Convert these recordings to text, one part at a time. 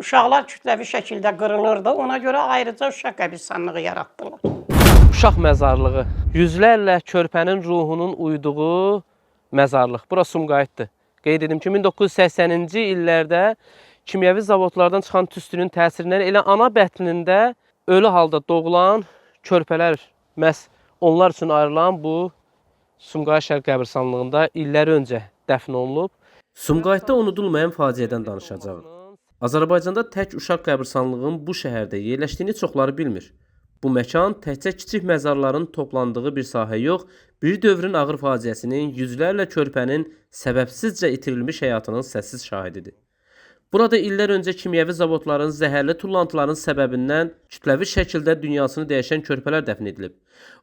Uşaqlar kütləvi şəkildə qırılırdı. Ona görə ayrıca uşaq qəbirstanlığı yaratdılar. Uşaq məzarlığı. Yüzlərlə körpənin ruhunun uyuduğu məzarlıq. Bura Sumqayıtdır. Qeyd edim ki, 1980-ci illərdə kimyəvi zavodlardan çıxan tüstünün təsirindən elə ana bətnində ölü halda doğulan körpələr məhz onlar üçün ayrılan bu Sumqayıt şəhər qəbirstanlığında illər öncə dəfn olunub. Sumqayıtda unudulmayan faciədən danışacağıq. Azərbaycanda tək uşaq qəbirstanlığının bu şəhərdə yerləşdiyini çoxları bilmir. Bu məkan təkcə kiçik məzarların toplandığı bir sahə yox, bir dövrün ağır faciəsinin, yüzlərlə körpənin səbəbsizcə itirilmiş həyatının səssiz şahididir. Burada illər öncə kimyəvi zavodların zəhərli tullantıların səbəbindən kütləvi şəkildə dünyasını dəyişən körpələr dəfn edilib.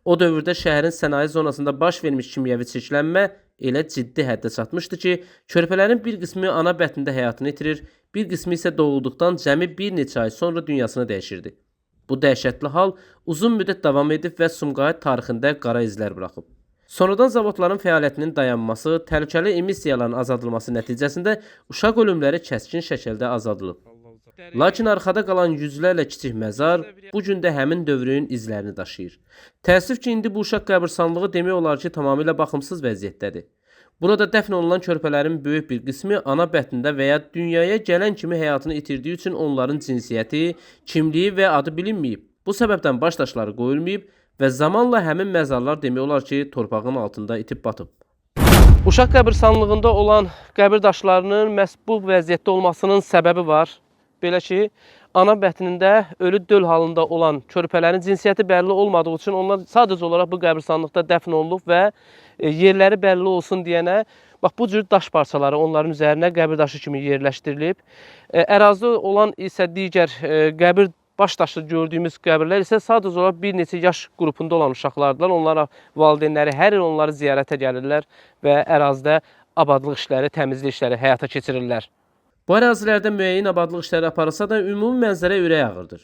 O dövrdə şəhərin sənaye zonasında baş vermiş kimyəvi çirklənmə elə ciddi həddə çatmışdı ki, körpələrin bir qismi ana bətnində həyatını itirir, bir qismi isə doğulduqdan cəmi bir neçə ay sonra dünyasını dəyişirdi. Bu dəhşətli hal uzun müddət davam edib və Sumqayıt tarixində qara izlər buraxıb. Sonradan zavodların fəaliyyətinin dayanması, təhlükəli emissiyaların azaldılması nəticəsində uşaq ölümləri kəskin şəkildə azaldılıb. Lakin arxada qalan yüzlərlə kiçik məzar bu gün də həmin dövrün izlərini daşıyır. Təəssüf ki, indi bu uşaq qəbirstanlığı demək olar ki, tamamilə baxımsız vəziyyətdədir. Burada dəfn olunan körpələrin böyük bir qismi ana bətnində və ya dünyaya gələn kimi həyatını itirdiyi üçün onların cinsiyyəti, kimliyi və adı bilinməyib. Bu səbəbdən baş daşları qoyulmayıb və zamanla həmin məzarlar demək olar ki, torpağın altında itib batıb. Uşaq qəbirstanlığında olan qəbir daşlarının məhz bu vəziyyətdə olmasının səbəbi var. Belə ki, ana bətnində ölü döl halında olan körpələrin cinsiyyəti bəlli olmadığı üçün onlar sadəcə olaraq bu qəbirstanlıqda dəfn olunub və yerləri bəlli olsun deyənə bax bu cür daş parçaları onların üzərinə qəbir daşı kimi yerləşdirilib. Ərazidə olan isə digər qəbir baş daşı gördüyümüz qəbirlər isə sadəcə olaraq bir neçə yaş qrupunda olan uşaqlardılar. Onlara valideynləri hər il onları ziyarətə gəlirlər və ərazidə abadlıq işləri, təmizlik işləri həyata keçirirlər. Bu ərazilərdə müəyyən abadlıq işləri aparılsa da ümumi mənzərə ürək ağrıdır.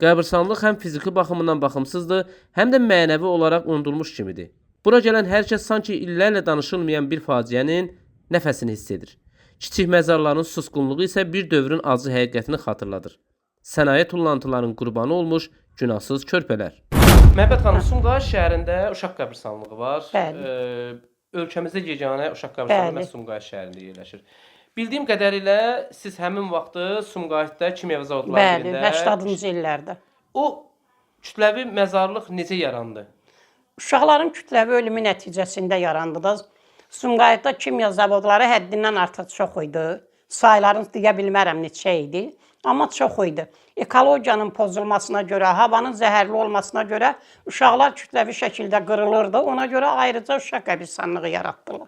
Qəbirstanlıq həm fiziki baxımından baxımsızdır, həm də mənəvi olaraq unudulmuş kimidir. Bura gələn hər kəs sanki illərlə danışılmayan bir faciənin nəfəsini hiss edir. Kiçik məzarların susqunluğu isə bir dövrün acı həqiqətini xatırladır. Sənaye tullantılarının qurbanı olmuş günahsız körpələr. Məhəbbət xanım, Sumqayıt şəhərində uşaq qəbirstanlığı var. Bəli. Ölkəmizdə yeganə uşaq qəbirstanlığı Bəli. məhz Sumqayıt şəhərində yerləşir. Bildiyim qədərilə siz həmin vaxtı Sumqayıtda kimyəvi zavodların Bəli, birində 80-cı illərdə. O kütləvi məzarlıq necə yarandı? Uşaqların kütləvi ölümü nəticəsində yarandı da. Sumqayıtda kimya zavodları həddindən artıq çox idi. Saylarını deyə bilmərəm neçə idi, amma çox idi. Ekologiyanın pozulmasına görə, havanın zəhərli olmasına görə uşaqlar kütləvi şəkildə qırılırdı. Ona görə ayrıca uşaq qəbirstanlığı yaratdılar.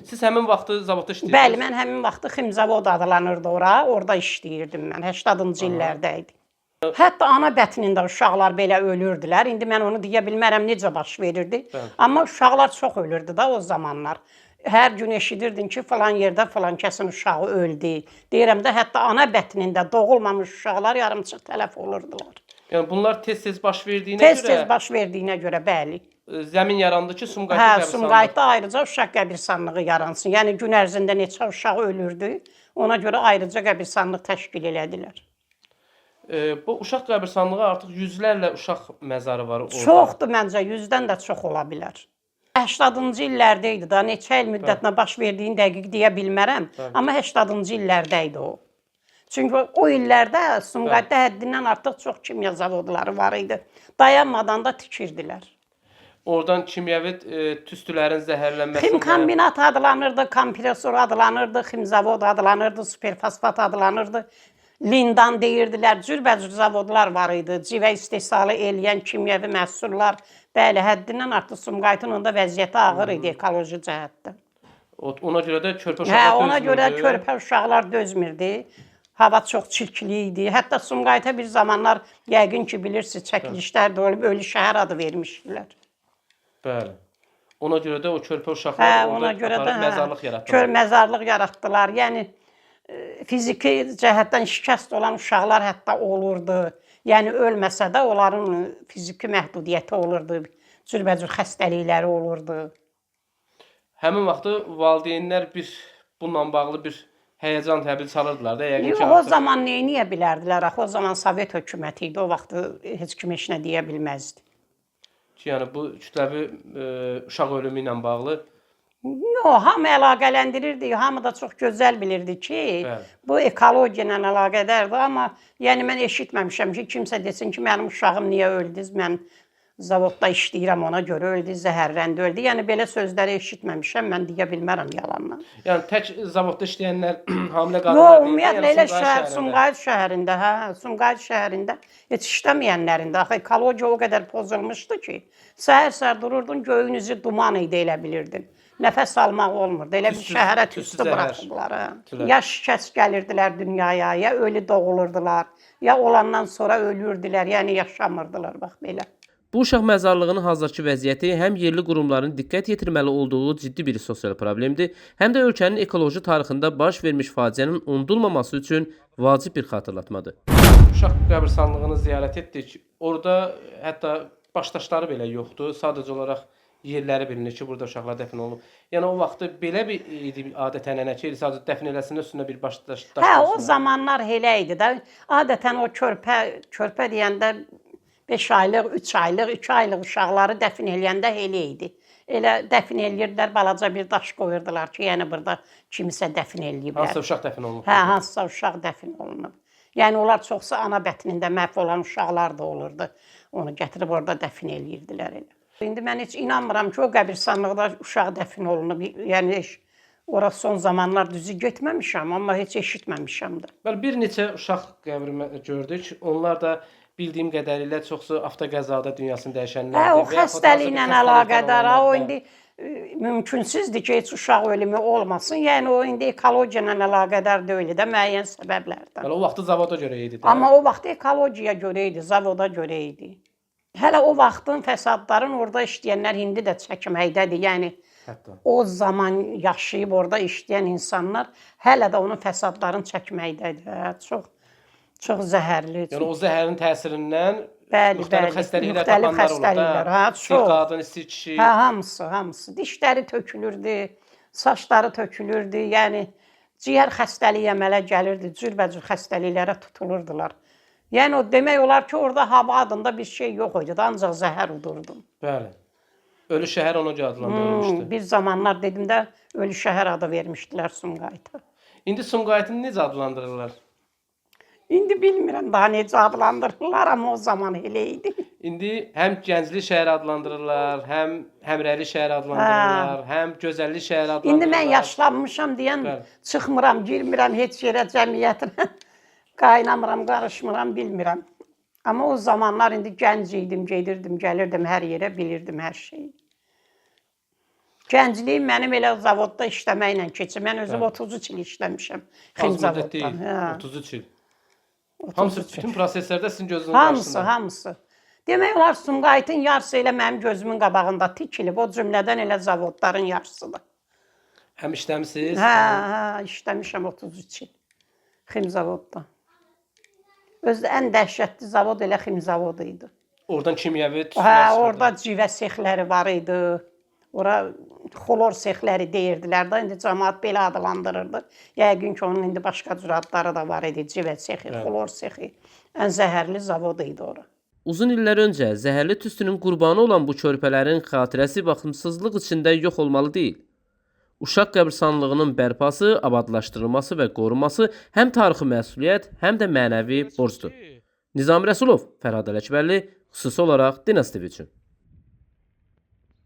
Siz həmin vaxtı zavodda işləyirdiniz? Bəli, mən həmin vaxtı Ximzavod adlanırdı ora, orada işləyirdim mən. 80-cı illərdə idi. Hətta ana bətnində uşaqlar belə ölürdülər. İndi mən onu deyə bilmərəm necə baş verirdi. Amma uşaqlar çox ölürdü da o zamanlar. Hər gün eşidirdin ki, falan yerdə falan kəsin uşağı öldü. Deyirəm də hətta ana bətnində doğulmamış uşaqlar yarımçıq tələf olurdular. Yəni bunlar tez-tez baş verdiyinə Tez-tez görə baş verdiyinə görə bəli. Zəmin yarandı ki, Sumqayıtda Hə, qəbirstanlıq. Sumqayıtda ayrıca uşaq qəbirstanlığı yaransın. Yəni gün ərzində neçə uşaq ölürdü, ona görə ayrıca qəbirstanlıq təşkil elədilər. Bu uşaq qəbirstanlığı artıq yüzlərlə uşaq məzarı var orada. Çoxdur məncə, 100-dən də çox ola bilər. 80-cı illərdə idi da, neçə il müddətinə baş verdiyini dəqiq deyə bilmərəm, amma 80-cı illərdə idi o. Çünki o illərdə Sumqayıtda həddindən artıq çox kimya zavodları var idi. Dayanmadan da tikirdilər. Oradan kimyəvi tüstülərin zəhərlənməsindən Ximkombinat adlanırdı, kompresor adlanırdı, ximzavod adlanırdı, superfosfat adlanırdı. Lindan deyirdilər, cürbəcür zavodlar var idi. Civə istehsalı eləyən kimyəvi məhsullar. Bəli, həddindən artıq Sumqayıtın onda vəziyyəti ağır idi ekoloji cəhətdən. Ona görə də körpə Hə, uşaqlar ona görə dözmürdü. körpə uşaqlar dözmürdü. Hava çox çirkli idi. Hətta Sumqayıta bir zamanlar yəqin ki bilirsiniz, çəkilişlər də olub, ölü şəhər adı vermişdilər. Bəli. Ona görə də o körpə uşaqlar Hə, orada ona görə də aparıb hə, məzarlıq yaratdılar. Kör məzarlıq yaratdılar. Yəni fiziki cəhətdən şikəst olan uşaqlar hətta olurdu. Yəni ölməsə də onların fiziki məhdudiyyəti olurdu. Cürbəcür xəstəlikləri olurdu. Həmin vaxtı valideynlər bir bununla bağlı bir həyəcan təbil çalırdılar da yəqin Yox, ki. o Artıq. zaman nə edə bilərdilər axı? O zaman Sovet hökuməti idi. O vaxt heç kim heç nə deyə bilməzdi. Ki, yəni bu kütləvi uşaq ölümü ilə bağlı. Yox, hamı əlaqələndirirdi. Hamı da çox gözəl bilirdi ki, bu ekologiya ilə əlaqədardır, amma yəni mən eşitməmişəm ki, kimsə desin ki, mənim uşağım niyə öldü? Mən zavodda işləyirəm, ona görə öldü, zəhərləndi, öldü. Yəni belə sözləri eşitməmişəm, mən deyə bilmərəm yalandan. Yəni tək zavodda işləyənlər hamilə Yox, qadınlar deyil də, ümumiyyətlə yəni elə Sumqayıt şəhər, şəhərində. Sumqayıt şəhərində, hə, Sumqayıt şəhərində heç işləməyənlərin də axı ekologiya o qədər pozulmuşdu ki, səhər-səhər dururdun, göyün üzü duman idi elə bilirdin. Nəfəs almaq olmurdu. Elə bir şəhərə tüstü tüstü zəhər. buraxıblar. Hə. Tülər. Ya şikəst gəlirdilər dünyaya, ya ölü doğulurdular, ya olandan sonra ölürdülər, yəni yaşamırdılar bax belə. Bu uşaq məzarlığının hazırki vəziyyəti həm yerli qurumların diqqət yetirməli olduğu ciddi bir sosial problemdir, həm də ölkənin ekoloji tarixində baş vermiş faciənin unudulmaması üçün vacib bir xatırlatmadır. Uşaq qəbirstanlığını ziyarət etdik. Orada hətta başdaşları belə yoxdur. Sadəcə olaraq yerləri bilinir ki, burada uşaqlar dəfn olunub. Yəni o vaxtı belə bir idi adət-ənənə ki, sadəcə dəfn eləsinlər üstünə bir başdaş daş Hə, o qoysunlar. zamanlar elə idi də. Adətən o körpə, körpə deyəndə 5 aylıq, 3 aylıq, 2 aylıq uşaqları dəfn eləyəndə elə idi. Elə dəfn eləyirdilər, balaca bir daş qoyurdular ki, yəni burada kimisə dəfn eləyiblər. Hansısa uşaq dəfn olunub. Hə, hansısa uşaq dəfn olunub. Yəni onlar çoxsa ana bətnində məhv olan uşaqlar da olurdu. Onu gətirib orada dəfn eləyirdilər elə. İndi mən heç inanmıram ki, o qəbirstanlıqda uşaq dəfn olunub. Yəni heç ora son zamanlar düzü getməmişəm, amma heç eşitməmişəm də. Bəli, bir neçə uşaq qəbri gördük. Onlar da bildiyim qədərilə çoxsu avtoqəzada dünyasını dəyişənlərdir. Hə, o və yaxud hansısa bir xəstəliklə xəstəlikdən əlaqədar, ha, o olanlar. indi mümkünsüzdür ki, heç uşaq ölümü olmasın. Yəni o indi ekologiya ilə əlaqədar deyil də müəyyən səbəblərdən. Bəli, o vaxtı zavoda görə idi də. Amma o vaxt ekologiyaya görə idi, zavoda görə idi. Hələ o vaxtın fəsadların orada işləyənlər indi də çəkməkdədir. Yəni Hətta. o zaman yaşayıb orada işləyən insanlar hələ də onun fəsadlarını çəkməkdədir. Hə, çox çox zəhərli. Yəni o zəhərin təsirindən Bəli, müxtəlif bəli. xəstəliklər Müxtəlif tapanlar olub da. xəstəliklər, hə, İstər çox. qadın, istər kişi. Hə, hamısı, hamısı. Dişləri tökülürdü, saçları tökülürdü. Yəni ciyər xəstəliyi əmələ gəlirdi, cürbəcür xəstəliklərə tutulurdular. Yəni o demək olar ki, orada hava adında bir şey yox idi, ancaq zəhər udurdu. Bəli. Ölü şəhər ona görə adlandırılmışdı. Bir zamanlar dedim də ölü şəhər adı vermişdilər Sumqayıta. İndi Sumqayıtı necə adlandırırlar? İndi bilmirəm daha necə adlandırırlar, amma o zaman elə idi. İndi həm Gəncli şəhər adlandırırlar, həm Həmrəyli şəhər adlandırırlar, həm Gözəlli şəhər adlandırırlar. İndi mən yaşlanmışam deyən Bəli. çıxmıram, girmirəm heç yerə cəmiyyətinə. Qaynamıram, qarışmıram, bilmirəm. Amma o zamanlar indi gənc idim, gedirdim, gəlirdim hər yerə, bilirdim hər şeyi. Gəncliyim mənim elə zavodda işləməklə keçir. Mən özüm 33 il işləmişəm Az müddət ximzavodda. deyil. Hə, 33 il. 33 Hamısı il. bütün proseslərdə sizin gözünüzün Hamısı, qarşısında. hamısı. Demək olar Sumqayıtın yarısı elə mənim gözümün qabağında tikilib, o cümlədən elə zavodların yarısıdır. Həm işləmisiniz. Hə, hə, işləmişəm 33 il ximzavodda. Özü də ən dəhşətli zavod elə ximzavod idi. Oradan kimyəvi tüstülər Hə, çıxırdı. orada civə sexləri var idi. Ora xlor sexləri deyirdilər də, indi cəmaət belə adlandırırdı. Yəqin ki, onun indi başqa cür adları da var idi. Civə sexi, xlor sexi. Ən zəhərli zavod idi ora. Uzun illər öncə zəhərli tüstünün qurbanı olan bu körpələrin xatirəsi baxımsızlıq içində yox olmalı deyil. Uşaq qəbirstanlığının bərpası, abadlaşdırılması və qorunması həm tarixi məsuliyyət, həm də mənəvi borcdur. Nizami Rəsulov, Fərhad Ələkbərli, xüsusi olaraq Dinaz TV üçün.